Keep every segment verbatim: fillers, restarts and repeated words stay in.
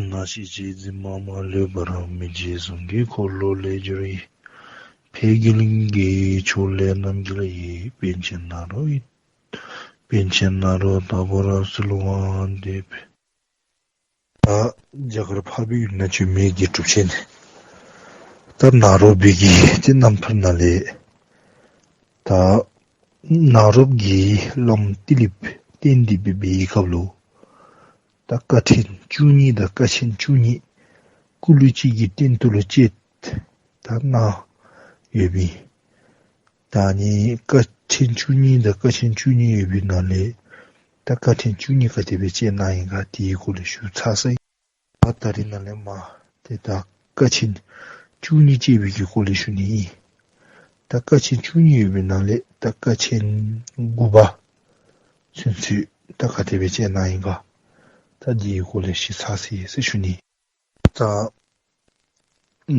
ན་ཤེས་བྱའི་འཛིན་མ་མ་ལུས་པར། མི་བརྗེད་གཟུངས་ཀྱི་འཁོར་ལོ་ལས་སྒྱུར་བའི། ཕས་རྒོལ་གྱི་ཕྱོགས་ལས་རྣམ་རྒྱལ་བའི། པཎ་ཆེན་ནཱ་རོ་ཡི། པཎ་ཆེན་ནཱ་རོ་དྭགས་པོ་རབ་གསལ་དབང་ལྡན་པའི། ད་རྒྱ་གར་འཕགས་པའི་ཡུལ་ན་བྱོན་མི་གི་གྲུབ་ཆེན་ད་ནཱ་རོ་པའི་གི་ཏེ་རྣམ་ཐར་ནང་ལས། ད་ནཱ་རོ་པ་གིས་བླམ་ཏི་ལིཔ་བསྟེན་ཏེ་འབད་བའི་སྐབས་ལུ་ད་དཀའ་ཕྲན་བཅུ་གཉིས་དང་དཀའ་ཆེན་བཅུ་གཉིས་སྐུ་ལུས་གཅིག་གི་སྟེང་དུ་ལུ་སྤྱད་ད་གནང་ཡོདཔ་ཨིན། ད་ཨ་ནི་དཀའ་ཆེན་བཅུ་གཉིས་དང་དཀའ་ཆེན་བཅུ་གཉིས་ཡོད་པའི་ནང་ལས་ད་དཀའ་ཕྲན་བཅུ་གཉིས་ག་དེ་སྦེ་སྤྱད་གནང་ཡི་ག་དེའི་སྐོར་ལས་ཞུ་ཚར་ཡི། ད་ད་རིས་ནཱ་ལས་མར་ཏེ་ད་དཀའ་ཆེན་བཅུ་གཉིས་སྤྱད་པའི་གི་སྐོར་ལས་ཞུ་ནི་ཨིན། ད་དཀའ་ཆེན་བཅུ་གཉིས་ཡོད་པའི་ནང་ལས་ད་དཀའ་ཆེན་དགུ་པ་ཚུན་ཚོད་ད་ག་དེ་སྦེ་སྤྱད་གནང་ཡི་ག་ད་དེའི་སྐོར་ལས་ཞུ་ཚར་ཡི་ཟེར་ཞུ་ནི། ད་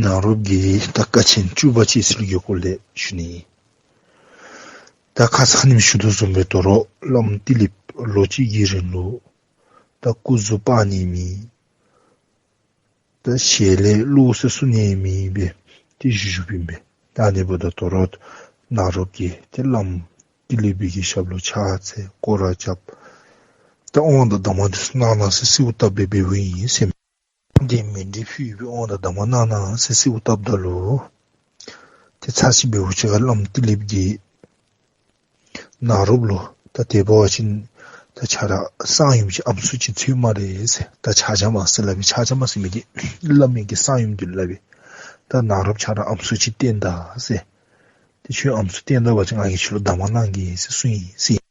ནཱ་རོ་པ་གིས་ད་དཀའ་ཆེན་བཅུ་པ་སྤྱད་ཚུལ་གྱི་སྐོར་ལས་ཞུ་ནི། ད་ཁ་ཙ་ཁ་ཉིནམ་ཞུ་དོ་བཟུམ་སྦེ་ད་རུང་བླམ་ཏི་ལིཔ་ལོ་གཅིག་གི་རིང་ལུ་ད་སྐུ་གཟུགས་སྤར་ནི་མེད། ད་ཞལ་ལས་བློ་གསལ་གསུང་ནི་མེདཔ་སྦེ་ཏེ་བཞུགས་བཞུགསཔ་ཨིན་པས། ད་ཨ་ནི་འབདཝ་ད་ད་རུང་ནཱ་རོ་པ་གིས་ཏེ་བླམ་ཏི་ལིཔ་གི་ཞབས་ལུ་ཕྱག་འཚལ་སྐོར་ར་རྐྱབ། ད་དབང་དང་གདམས་ངག་འདི་ཚུ་གནང་གནང་ཟེར་གསོལཝ་བཏབ་སྦེ་འབདཝ་ཨིན་ཟེར་མས། དེ་མཎྜལ་ཕུལ་སྦེ་དབང་དང་གདམས་ངག་གནང་གནང་ཟེར་གསོལཝ་བཏབ་ད་ལུ་ཏེ་ཚར་ཅིག་འབདཝ་ཅིག་ཁར་བླམ་ཏི་ལིཔ་གིས་ནཱ་རོ་པ་ལུ་ད་དེ་འབད་བ་ཅིན་ད་ཁྱོད་ར་གསང་ཡུམ་གྱི་ཨམ་སྲུ་ཅིག་འཚོལ་སྨ་རེ་ཟེར། ད་ཕྱག་བྱ་མ་ཟེར་སླབ་པས། ཕྱག་བྱ་མ་ཟེར་མི་འདི་བླ་མའི་གི་གསང་ཡུམ་འདི་སླབ་པས། ད་ནཱ་རོ་པ་ཁྱོད་ར་ཨམ་སྲུ་ཅིག་བསྟེན་ད་ཟེར། ཏེ་ཁྱོད་ཨམ་སྲུ་བསྟེན་ད་པ་ཅིན་ང་གིས་ཁྱོད་ལུ་གདམས་ངག་གནང་གེ་ཟེར་གསུངས་ཡི་ཟེར།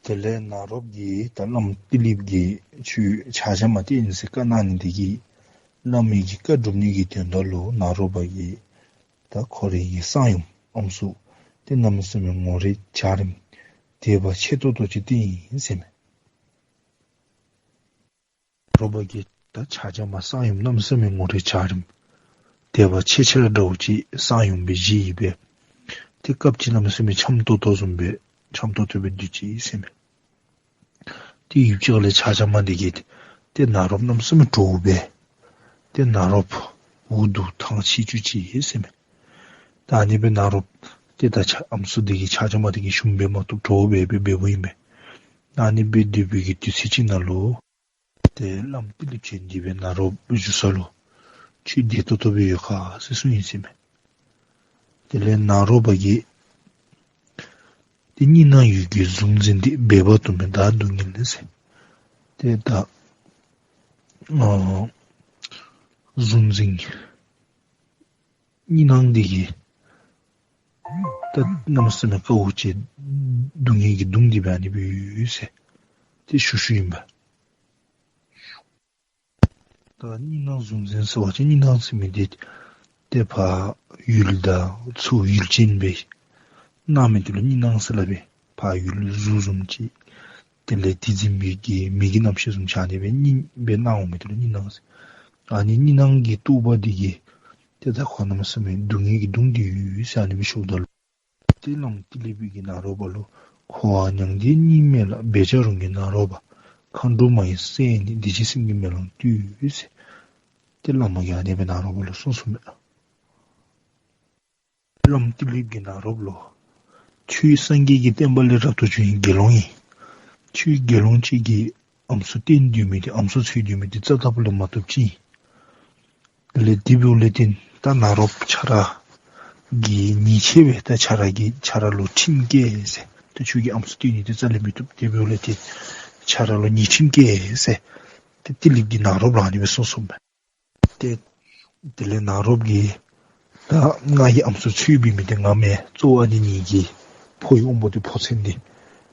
དེ་ལས་ནཱ་རོ་པ་གིས་ད་བླམ་ཏི་ལིཔ་གིས་ཁྱོད་ཕྱག་བྱ་མ་བསྟེན་ཟེར་བཀའ་གནང་ནི་དེ་གིས་བླ་མའི་གི་བཀའ་སྒྲུབ་ནི་གི་དོན་དག་ལུ་ནཱ་རོ་པ་གིས་ད་ཁོ་རའི་གི་གསང་ཡུམ་ཨམ་སྲུ་ཏེ་གནམ་མེད་ས་མེད་ངོ་རིས་འཇའ་རིསམོ་དད་པ་ཆེ་ཏོག་ཏོ་ཅིག་བསྟེན་ཡི་ཟེར་མས། རོ་པ་གིས་ད་ཕྱག་བྱ་མ་གསང་ཡུམ་གནམ་མེད་ས་མེད་ངོ་རིས་འཇའ་རིསམོ་དད་པ་ཆེ་ཆེ་ར་འདྲཝ་ཅིག་གསང་ཡུམ་སྦེ་བཞེས་ཡི་སྦེ། ཏེ་སྐབས་ཅིག་གནམ་མེད་ས་མེད་འཆམ་ཏོག་ཏོ་བཟུམ་སྦེ་འཆམ་ཏོག་ཏོ་སྦེ་སྡོད་ཅི་ཟེར་མས། ཏེ་ཡུདཔ་ཅིག་ལས་ཕྱག་བྱ་མ་འདི་གིས་ཏེ་ནཱ་རོ་པ་གནམ་མེད་ས་མེད་འདྲོག་སྦེ་ཏེ་ནཱ་རོ་པ་འུ་སྡུག་ཐང་ཆད་བཅུག་ཅི་ཟེར་མས། ད་ཨ་ནི་སྦེ་ནཱ་རོ་པ་ཏེ་ད་ཕྱག་ཨམ་སྲུ་འདི་གིས་ཕྱག་བྱ་མ་འདི་གིས་ཞུམ་སྦེ་མ་བཏུབ་འདྲོག་སྦེ་སྦེ་འབདཝ་ཨིན་པས། ད་ཨ་ནི་སྦེ་སྡོད་པའི་གི་དུས་ཚོད་ཅིག་ནང་ལུ་ཏེ་བླམ་ཏི་ལིཔ་ཅན་འདི་སྦེ་ནཱ་རོ་པ་བཞུགས་ས་ལུ་ཁྱོད་བདེ་ཏོག་ཏོ་སྦེ་ཡོད་ག་ཟེར་གསུངས་ཡི་ཟེར་མས། དེ་ལས་ནཱ་རོ་པ་གིས་ཏེ་གཉིས་སྣང་ཡུལ་གྱི་གཟུང་འཛིན་འདི་སྦས་པ་དུ་མས་བདག་སྡུག་བསྔལ་ཟེར། ཏེ་ད་ཨ་གཟུང་འཛིན་གཉིས་སྣང་འདི་གིས་ད་གནམ་མེད་ས་མེད་དཀའཝ་སྤྱད་སྡུག་བསྔལ་གྱིས་གདུངས་ཏེ་སྦེ་ཨ་ནི་སྦེ་ཡོད་ཟེར་ཏེ་ཞུ་ཞུཝ་ཨིན་པས། ད་གཉིས་སྣང་གཟུང་འཛིན་ཟེར་བ་ཅིན་གཉིས་སྣང་ཟེར་མི་འདི་ཏེ་ཕར་ཡུལ་དང་ཚུར་ཡུལ་ཅན་སྦེ་སྣང་མི་འདི་ལུ་གཉིས་སྣང་ཟེར་སླབ་པས། ཕར་ཡུལ་གཟུགས་བཟུམ་ཅིག་དེ་ལས་དེ་འཛིན་པའི་གི་མིག་གི་རྣམ་ཤེས་བཟུམ་ཅིག་ཨ་ནི་སྦེ་གཉིས་སྦེ་སྣང་འོང་མི་འདི་ལུ་གཉིས་སྣང་ཟེར། ཨ་ནི་གཉིས་སྣང་གི་རྟོག་པ་འདི་གིས་ཏེ་ད་ཁོ་གནམ་མེད་ས་མེད་སྡུག་བསྔལ་གྱིས་གདུངས་ཏེ་ཡོད་ཟེར་ཨ་ནི་སྦེ་ཞུཝ་ད་ལུ་ཏེ་བླམ་ཏི་ལི་པ་གིས་ནཱ་རོ་པ་ལུ་འཁོར་བ་མྱང་འདས་གཉིས་མེད་ལ། འབད་བྱ་རུང་གི་ནཱ་རོ་པ། མཁའ་འགྲོ་མ་ཡིན་སྲས་ནི། བདེ་ཆེན་སེམས་ཀྱི་མེ་ལོང་བཏུད་ཟེར། ཏེ་བླ་མ་གིས་ཨ་ནི་སྦེ་ནཱ་རོ་པ་ལུ་གསུངས་གསུངསམ་མས། བླམ་ཏི་ལི་པ་གིས་ནཱ་རོ་པ་ལུ་ཁྱོད་སངས་རྒྱས་ཀྱི་བསྟན་པ་ལས་རབ་ཏུ་བྱུང་བའི་དགེ་སློང་ཨིན། ཁྱོད་དགེ་སློང་ཅིག་གིས་ཨམ་སྲུ་བསྟེན་སྡོད་མི་འདི་ཨམ་སྲུ་འཚོལ་སྡོད་མི་འདི་རྩ་དང་པོ་ལས་མ་བཏུབ་ཅིག་ཨིན། དེ་ལས་དེ་འབདཝ་ལས་བརྟེན་ད་ནཱ་རོ་པ་ཁྱོད་ར་གིས་ཉེས་ཆད་སྦེ་ད་ཁྱོད་ར་གིས་ཁྱོད་ར་ལུ་ཁྲིམས་བཀལ་ཟེར། ད་ཁྱོད་ཀྱིས་ཨམ་སྲུ་བསྟེན་ནི་འདི་རྩ་ལས་མི་བཏུབ། དེ་འབདཝ་ལས་བརྟེན་ཁྱོད་ར་ལུ་ཉེས་ཁྲིམས་བཀལ་ཟེར། ཏེ་ཏི་ལི་པ་གིས་ནཱ་རོ་པ་ལུ་ཨ་ནི་སྦེ་གསུངས་གསུངསམ་མས། ཏེ་དེ་ལས་ནཱ་རོ་པ་གིས་ད་ང་གིས་ཨམ་སྲུ་འཚོལ་འབད་མི་འདི་ང་མེན། གཙོ་བོ་ཨ་ནི་ངེ་གི་ཕོ་ཡི་དབང་པོ་འདི་ཕོ་མཚན་འདི་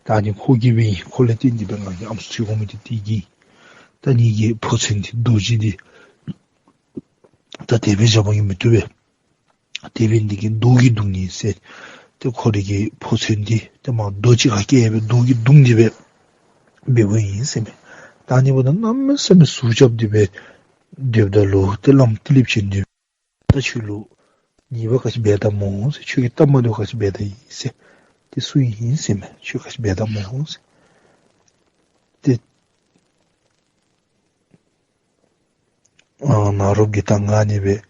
ད་ཨ་ནི་ཁོ་གིས་འབད་ཡི། ཁོ་ལས་བརྟེན་ཏེ་སྦེ་ང་གིས་ཨམ་སྲུ་འཚོལ་དགོ་མི་འདི་དེ་གིས་ཨིན། ད་ངེ་གི་ཕོ་མཚན་འདི་རྡོ་རྗེ་འདི་ད་དེ་སྦེ་བཞག་པ་གིས་མི་བཏུབ་པས། དེ་འབད་ནི་འདི་གིས་རྡོ་གིས་བརྡུང་ནི་ཟེར། ཏེ་ཁོ་རའི་གི་ཕོ་མཚན་འདི་ཏེ་མར་རྡོ་ཅིག་ཁར་བཀལ་སྦེ་རྡོ་གིས་བརྡུང་སྟེ་སྦེ་འབདཝ་ཨིན་ཟེར་མས། ད་ཨ་ནི་འབདཝ་ད་གནམ་མེད་ས་མེད་ཟུག་རྐྱབ་སྟེ་སྦེ་སྡོདཔ་ད་ལུ་ཏེ་བླམ་ཏི་ལི་པ་ཅན་འདི་ད་ཁྱོད་ལུ་ཉེས་པ་ག་ཅི་འབད་ད་སྨོ་ཟེར། ཁྱོད་ཀྱི་གཏམ་འདི་ག་ཅི་འབད་ད་ཡི་ཟེར་ཏེ་གསུངས་ཡི་ཟེར་མས། ཁྱོད་ག་ཅི་འབད་ད་སྨོ་ཟེར། ཏེ་ ཨ་ནཱ་རོཔ་གིས་ད་ང་ཨ་ནི་སྦེ་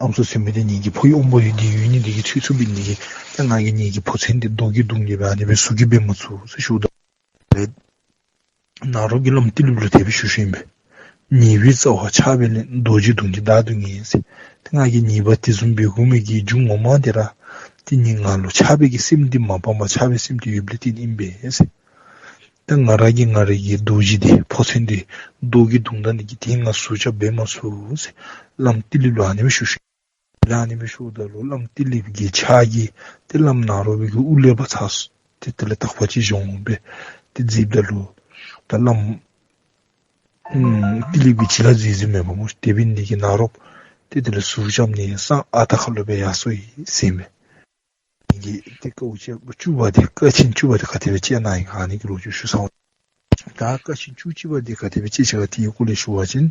ཨམ་སྲུ་ཟེར་མི་འདི་ངེ་གི་ཕོ་ཡི་དབང་པོ་ཡོད་དེ་ཡོད་ནི་འདི་གིས་ཚུད་ཚུདཔ་ཨིན་ནི་འདི་གིས་ད་ང་གིས་ངེ་གི་ཕོ་མཚན་འདི་རྡོ་གིས་བརྡུང་སྟེ་སྦེ་ཨ་ནི་སྦེ་ཟུག་གིས་འབད་མ་ཚུགས་ཟེར་ཞུཝ་ད་ལས་ནཱ་རོཔ་གིས་བླམ་ཏི་ལིཔ་ལུ་དེ་སྦེ་ཞུ་ཞུཝ་ཨིན་པས། ཉེས་པའི་རྩ་བ་ཆགས་པས་ལན། རྡོ་རྗེ་བརྡུང་སྟེ་བདག་སྡུག་བསྔལ་ཟེར། ཏེ་ང་གིས་ཉེས་པ་དེ་བཟུམ་འབད་དགོ་མི་གི་རྒྱུ་ངོ་མ་འདི་ར་ཏེ་ནི་ང་ལུ་ཆགས་པའི་གི་སེམས་འདི་མ་སྤངས་པར་ཆགས་པའི་སེམས་འདི་ཡོདཔ་ལས་བརྟེན་ཨིན་པས་ཟེར། ད་ང་ར་གིས་ང་རའི་གི་རྡོ་རྗེ་འདི་ཕོ་མཚན་འདི་རྡོ་གིས་བརྡུང་ད་ནི་གི་དེ་ང་ཟུག་རྐྱབ་འབད་མ་ཚུགས་ཟེར་བླམ་ཏི་ལིཔ་ལུ་ཨ་ནི་སྦེ་ཞུ་ཞུཝ་ཨིན། ཨ་ནི་སྦེ་ཞུཝ་ད་ལུ་བླམ་ཏི་ལིཔ་གི་ཕྱག་གིས་ཏེ་བླམ་ནཱ་རོ་པའི་གི་དབུ་ལས་ཕར་ཚར་ཏེ་དེ་ལས་དག་པ་ཅིག་བྱོན་སྦེ་ཏེ་བརྫིཝ་ད་ལུ་ད་བླམ་ཨམ་ཏི་ལིཔ་གིས་བྱིན་རླབས་བརྫིས་བརྫིཝ་མས་པ་སྨོ། དེ་འབད་ནི་འདི་གིས་ནཱ་རོཔ་ཏེ་དེ་ལས་ཟུག་རྐྱབ་ནི་སང་ཨ་རྟག་ཁ་ལུ་སྦེ་ཡར་སོ་ཡི་ཟེར་མས། ཨ་ནི་གི་ཏེ་དཀའཝ་བཅུ་པ་འདི་དཀའ་ཆེན་བཅུ་པ་འདི་ག་དེ་སྦེ་སྤྱད་གནང་ཡི་ག་ཨ་ནི་གི་ལོ་རྒྱུས་ཞུ་ཚརཝ་ཨིན། ད་དཀའ་ཆེན་བཅུ་གཅིག་པ་འདི་ག་དེ་སྦེ་སྤྱད་ཅི་ག་དེའི་སྐོར་ལས་ཞུ་བ་ཅིན།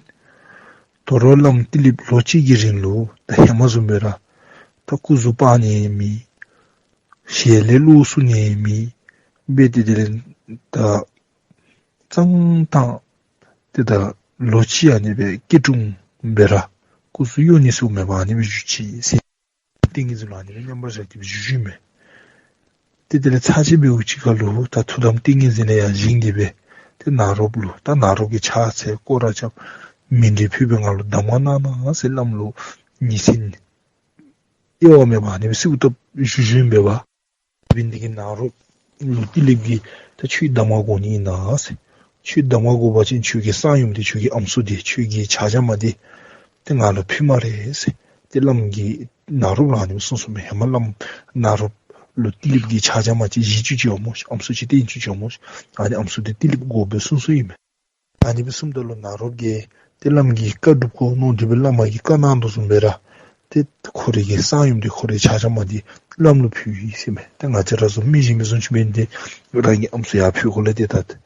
དོ་རུང་བླམ་ཏི་ལིཔ་ལོ་གཅིག་གི་རིང་ལུ་ད་ཧེ་མ་བཟུམ་སྦེ་ར་ད་སྐུ་གཟུགས་སྤར་ནི་མེད། ཞལ་ལས་གློག་གསུབ་ནི་མེད། འབད་དེ་དེ་ལས་ད་གཙང་ཏང་ཏེ་ད་ལོ་གཅིག་ཨ་ནི་སྦེ་སྐྱིལ་ཀྲུང་སྦེ་ར་སྐུ་གཟུགས་གཡོ་ནི་ཚུ་མེད་པར་ཨ་ནི་སྦེ་བཞུགས་ཅི་ཟེར། ཏིང་ངེ་འཛིན་ལུ་ཨ་ནི་སྦེ་མཉམ་པར་བཞག་སྟེ་སྦེ་བཞུགས་བཞུགསཔ་མས། ཏེ་དེ་ལས་ཚར་གཅིག་འབདཝ་ཅིག་ཁར་ལུ་ད་ཐུགས་དམ་ཏིང་ངེ་འཛིན་ལས་ཡར་བཞེངས་ཏེ་སྦེ་ཏེ་ནཱ་རོཔ་ལུ་ད་ནཱ་རོཔ་གིས་ཕྱག་འཚལ་སྐོར་ར་རྐྱབ་མཎྜལ་ཕུལ་སྦེ་ང་ལུ་གདམས་ངག་གནང་གནང་ཟེར་བླམ་ལུ་ཉིན་མཚན་དབྱེ་བ་མེད་པར་ཨ་ནི་སྦེ་གསོལཝ་བཏབ་བཞུགས་བཞུགསཔ་ཨིན་པས། དེ་འབད་ནི་འདི་གིས་ནཱ་རོཔ་ལུ་ཏི་ལིཔ་གིས་ད་ཁྱོད་གདམས་ངག་དགོ་ནི་ཨིན་ན་ཟེར། ཁྱོད་གདམས་ངག་དགོ་པ་ཅིན་ཁྱོད་ཀྱི་གསང་ཡུམ་འདི་ཁྱོད་ཀྱི་ཨམ་སྲུ་འདི་ཁྱོད་ཀྱི་ཕྱག་བྱ་མ་འདི་ཏེ་ང་ལུ་ཕུལ་སྨ་རེ་ཟེར། ཏེ་བླམ་གིས་ནཱ་རོཔ་ལུ་ཨ་ནི་སྦེ་གསུངས་གསུངསམ་མས། ཧེ་མ་བླམ་ནཱ་རོཔ་ལུ་ཏི་ལིཔ་གིས་ཕྱག་བྱ་མ་ཅིག་བཞེས་བཅུག་ཅི་པ་སྨོ་ཤིག། ཨམ་སྲུ་ཅིག་སྟོན་བཅུག་ཅི་པ་སྨོ་ཤིག། ཨ་ནི་ཨམ་སྲུ་འདི་ཏི་ལིཔ་དགོ་པས་གསུངས་གསུངསམ་ཨིན་མས། ཨ་ནི་སྦེ་གསུངསམ་ད་ལུ་ནཱ་རོཔ་གིས་ཏེ་བླམ་གི་བཀའ་སྒྲུབ་དགོ་མནོ་སྟེ་སྦེ་བླ་མ་གིས་བཀའ་གནང་དོ་བཟུམ་སྦེ་ར་ཏེ་ཁོ་རའི་གི་གསང་ཡུམ་འདི་ཁོ་རའི་ཕྱག་བྱ་མ་འདི་བླམ་ལུ་ཕུལ་ཡི་ཟེར་མས། ཏེ་ང་བཅས་ར་བཟུམ་མི་གཞན་མི་བཟུམ་ཅིག་འབད་ནི་འདི་རང་གི་ཨམ་སྲུ་ཡར་ཕུལ་དགོ་ལས་ཏེ་ད་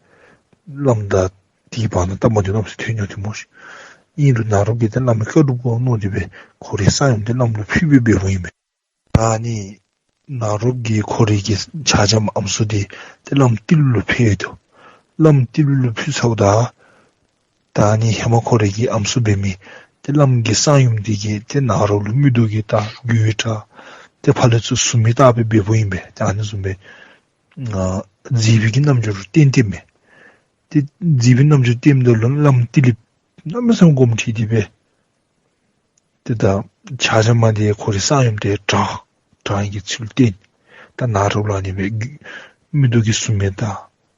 བླམ་དང་དེའི་བར་ན་སྟབས་མ་བདེཝ་གནམ་མེད་ས་མེད་ཐོན་འོང་སྟེ་སྨོ་ཤིག། ཨིན་རུང་ནཱ་རོཔ་གིས་ཏེ་བླ་མའི་བཀའ་སྒྲུབ་དགོ་མནོ་སྟེ་སྦེ་ཁོ་རའི་གསང་ཡུམ་འདི་བླམ་ལུ་ཕུལ་སྦེ་འབདཝ་ཨིན་མས། ད་ཨ་ནི་ནཱ་རོཔ་གིས་ཁོ་རའི་གི་ཕྱག་བྱ་མ་ཨམ་སྲུ་འདི་ཏེ་བླམ་ཏི་ལིཔ་ལུ་ཕུལ་ཡི་དོ། བླམ་ཏི་ལིཔ་ལུ་ཕུལ་ཚརཝ་ད་ད་ཨ་ནི་ཧེ་མ་ཁོ་རའི་གི་ཨམ་སྲུ་འབད་མི་ཏེ་བླམ་གི་གསང་ཡུམ་འདི་གིས་ཏེ་ནཱ་རོཔ་ལུ་མིག་ཏོ་གིས་བལྟ་རྒྱུད་བལྟ་ཏེ་ཕར་ལས་ཚུར་ཟུར་མིག་བལྟ་སྦེ་འབདཝ་ཨིན་པས། ཏེ་ཨ་ནི་བཟུམ་སྦེ་ཨ་མཛེས་པའི་གི་རྣམ་འགྱུར་སྟོན་སྟེ་མས། ཏེ་མཛེས་པའི་རྣམ་འགྱུར་སྟོནམ་ད་ལུ་བླམ་ཏི་ལིཔ་གནམ་མེད་ས་མེད་དགོངསམ་ཁྲེལ་ཏེ་སྦེ་ཏེ་ད་ཕྱག་བྱ་མ་འདི་ཁོ་རའི་གསང་ཡུམ་འདི་དྲང་དྲང་བའི་གི་ཚུལ་བསྟན། ད་ནཱ་རོཔ་ལུ་ཨ་ནི་སྦེ་མིག་ཏོ་གིས་ཟུར་མིག་བལྟ་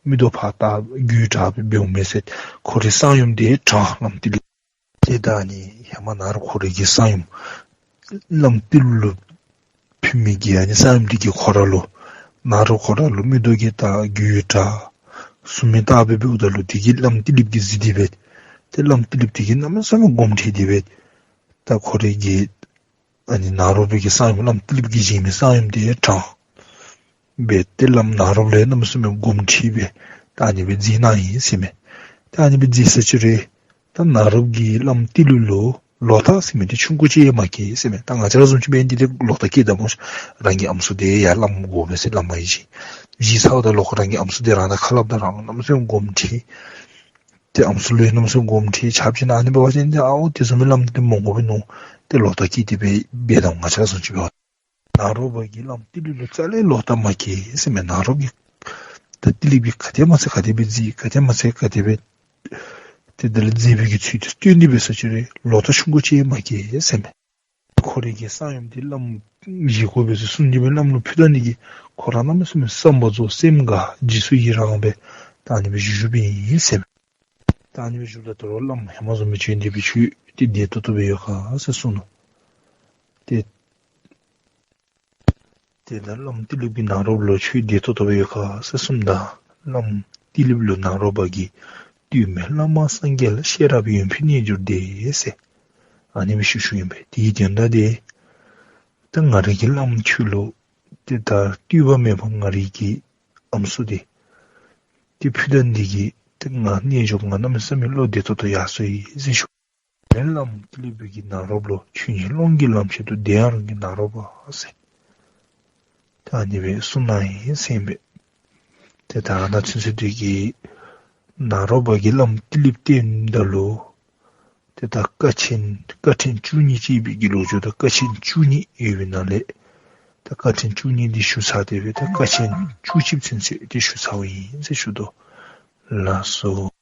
མིག་ཏོ་ཕར་བལྟ་རྒྱུད་བལྟ་སྦེ་འབདཝ་མས་ཟེར། ཁོ་རའི་གསང་ཡུམ་འདི་དྲང་བླམ་ཏི་ལིཔ། ཏེ་ད་ཨ་ནི་ཧེ་མ་ནཱ་རོཔ་ཁོ་རའི་གི་གསང་ཡུམ་བླམ་ཏི་ལིཔ་ལུ་ཕུལ་མི་གི་ཨ་ནི་གསང་ཡུམ་འདི་གིས་ཁོ་ར་ལུ་ནཱ་རོཔ་ཁོ་ར་ལུ་མིག་ཏོ་གིས་བལྟ་རྒྱུད་བལྟ་ཟུར་མིག་བལྟ་སྦེ་འབདཝ་ད་ལུ་དེ་གིས་བླམ་ཏི་ལིཔ་གིས་གཟིགས་ཏེ་སྦེ་ཏེ་བླམ་ཏི་ལིཔ་དེ་གིས་གནམ་མེད་ས་མེད་དགོངསམ་ཁྲེལ་ཏེ་སྦེ་ད་ཁོ་རའི་གི་ཨ་ནི་ནཱ་རོ་པའི་གི་གསང་ཡུམ་བླམ་ཏི་ལིཔ་གིས་བཞེངས་མི་གསང་ཡུམ་དེ་དྲང་སྦེ་ཏེ་བླམ་ནཱ་རོ་པ་ལུ་གནམ་མེད་ས་མེད་དགོངསམ་ཁྲེལ་སྦེ་ད་ཨ་ནི་སྦེ་མཛད་གནང་ཡི་ཟེར་མས། ད་ཨ་ནི་སྦེ་མཛད་ས་ཅིག་ར་ད་ནཱ་རོ་པ་གིས་བླམ་ཏི་ལིཔ་ལུ་ལོག་ལྟ་ཟེར་མི་དེ་ཆུང་ཀུ་ཅིག་ཡང་མ་སྐྱེས་ཟེར་མས། ད་ང་བཅས་ར་བཟུམ་ཅིག་འབད་ནི་དེ་ལོག་ལྟ་སྐྱེས་ད་སྨོ། རང་གི་ཨམ་སྲུ་དེ་ཡར་བླམ་དགོ་པས་ཟེར་བླ་མ་ཡིད་བཞིན་བཞེས་ཚརཝ་ད་ལུ་ཁོ་རང་གི་ཨམ་སྲུ་དེ་རང་དང་ཁ་སླབ་ད་རང་གནམ་མེད་ས་མེད་དགོངསམ་ཁྲེལ། ཏེ་ཨམ་སྲུ་ལུ་ཡང་གནམ་མེད་ས་མེད་དགོངསམ་ཁྲེལ། ཆ་བཞག་ན་ཨ་ནི་འབད་བ་ཅིན་ཏེ་ཨའོ་དེ་བཟུམ་མའི་བླམ་དེ་མི་དགོ་པས་མནོ། ཏེ་ལོག་ལྟ་སྐྱེས་ཏེ་སྦེ་འབད་དོ། ང་བཅས་ར་བཟུམ་ཅིག་འབད་བ་ནཱ་རོ་པ་གིས་བླམ་ཏི་ལིཔ་ལུ་རྩ་ལས་ལོག་ལྟ་མ་སྐྱེས་ཟེར་མས། ནཱ་རོ་པ་གིས་ད་ཏི་ལིཔ་གིས་ག་དེ་མ་ཚད་ག་དེ་སྦེ་མཛད་ག་དེ་མ་ཚད་ག་དེ་སྦེ་ཏེ་དེ་ལས་མཛད་པའི་གི་ཚུལ་དེ་སྟོན་ཏེ་འབད་ས་ཅིག་ར་ལོག་ལྟ་ཆུང་ཀུ་ཅིག་ཡང་མ་སྐྱེས་ཟེར་མས། ཁོ་རའི་གི་གསང་ཡུམ་དེ་བླམ་བཞེས་དགོ་པས་ཟེར་གསུངས་ཏེ་སྦེ་བླམ་ལུ་ཕུལ་ད་ནི་གི་ཁོ་ར་གནམ་མེད་ས་མེད་བསམ་པ་རྫོགས་སེམས་དགའ་རྗེས་སུ་ཡི་རངས་སྦེ་ད་ཨ་ནི་སྦེ་བཞུགས་བཞུགསཔ་ཨིན་ཟེར་མས། ད་ཨ་ནི་སྦེ་བཞུགསཔ་ད་དོ་རུང་བླམ་ཧེ་མ་བཟུམ་སྦེ་བྱོན་ཏེ་སྦེ་ཁྱོད་ཏེ་བདེ་ཏོག་ཏོ་སྦེ་ཡོད་ག་ཟེར་གསུངས་ནུག། ཏེ་ཏེ་ད་བླམ་ཏི་ལིཔ་གིས་ནཱ་རོ་པ་ལུ་ཁྱོད་བདེ་ཏོག་ཏོ་སྦེ་ཡོད་ག་ཟེར་གསུངསམ་ད་བླམ་ཏི་ལིཔ་ལུ་ནཱ་རོ་པ་གིས་དུས་མེད་བླ་མ་སངས་རྒྱས་ལ། ཤེས་རབ་ཡོན་ཕུལ་རྣལ་འབྱོར་དེས་ཟེར་ཨ་ནི་སྦེ་ཞུ་ཞུཝ་ཨིན་པས། དེའི་དོན་དག་དེ་ད་ང་རའི་གི་བླམ་ཁྱོད་ལུ་ཏེ་ད་ལྟོས་པ་མེད་པར་ང་རའི་གི་ཨམ་སྲུ་དེ་ཏེ་ཕུལ་ད་ནི་དེ་གིས་ཏེ་ང་རྣལ་འབྱོར་ང་གནམ་མེད་ས་མེད་བློ་བདེ་ཏོག་ཏོ་ཡར་སོ་ཡི་ཟེར་ཞུ། ལན་བླམ་ཏི་ལིཔ་གིས་ནཱ་རོ་པ་ལུ་ཆོས་ཉིད་ཀློང་གི་ལམ་ཆེན་དུ་བདེ་བར་རང་གི་ནཱ་རོ་པ་ཟེར་ད་ཨ་ནི་སྦེ་གསུངས་གནང་ཡི་ཟེར་ཨིན་པས། ཏེ་ད་ཨ་ནཱ་ཚུན་ཚོད་དེ་གིས་ནཱ་རོ་པ་གིས་བླམ་ཏི་ལིཔ་བསྟེནམ་ད་ལུ་ཏེ་ ད་དཀའ་ཆེན་དཀའ་ཕྲན་བཅུ་གཉིས་ཅིག་ཡོད་པའི་གི་ལོ་རྒྱུས་དང་དཀའ་ཆེན་བཅུ་གཉིས་ཡོད་པའི་ནང་ལས་ད་དཀའ་ཕྲན་བཅུ་གཉིས་འདི་ཞུ་ཚར་ཏེ་སྦེ་ད་དཀའ་ཆེན་བཅུ་གཅིག་ཚུན་ཚོད་འདི་ཞུ་ཚརཝ་ཨིན་ཟེར་ཞུ་དོ། ལགས་སོ།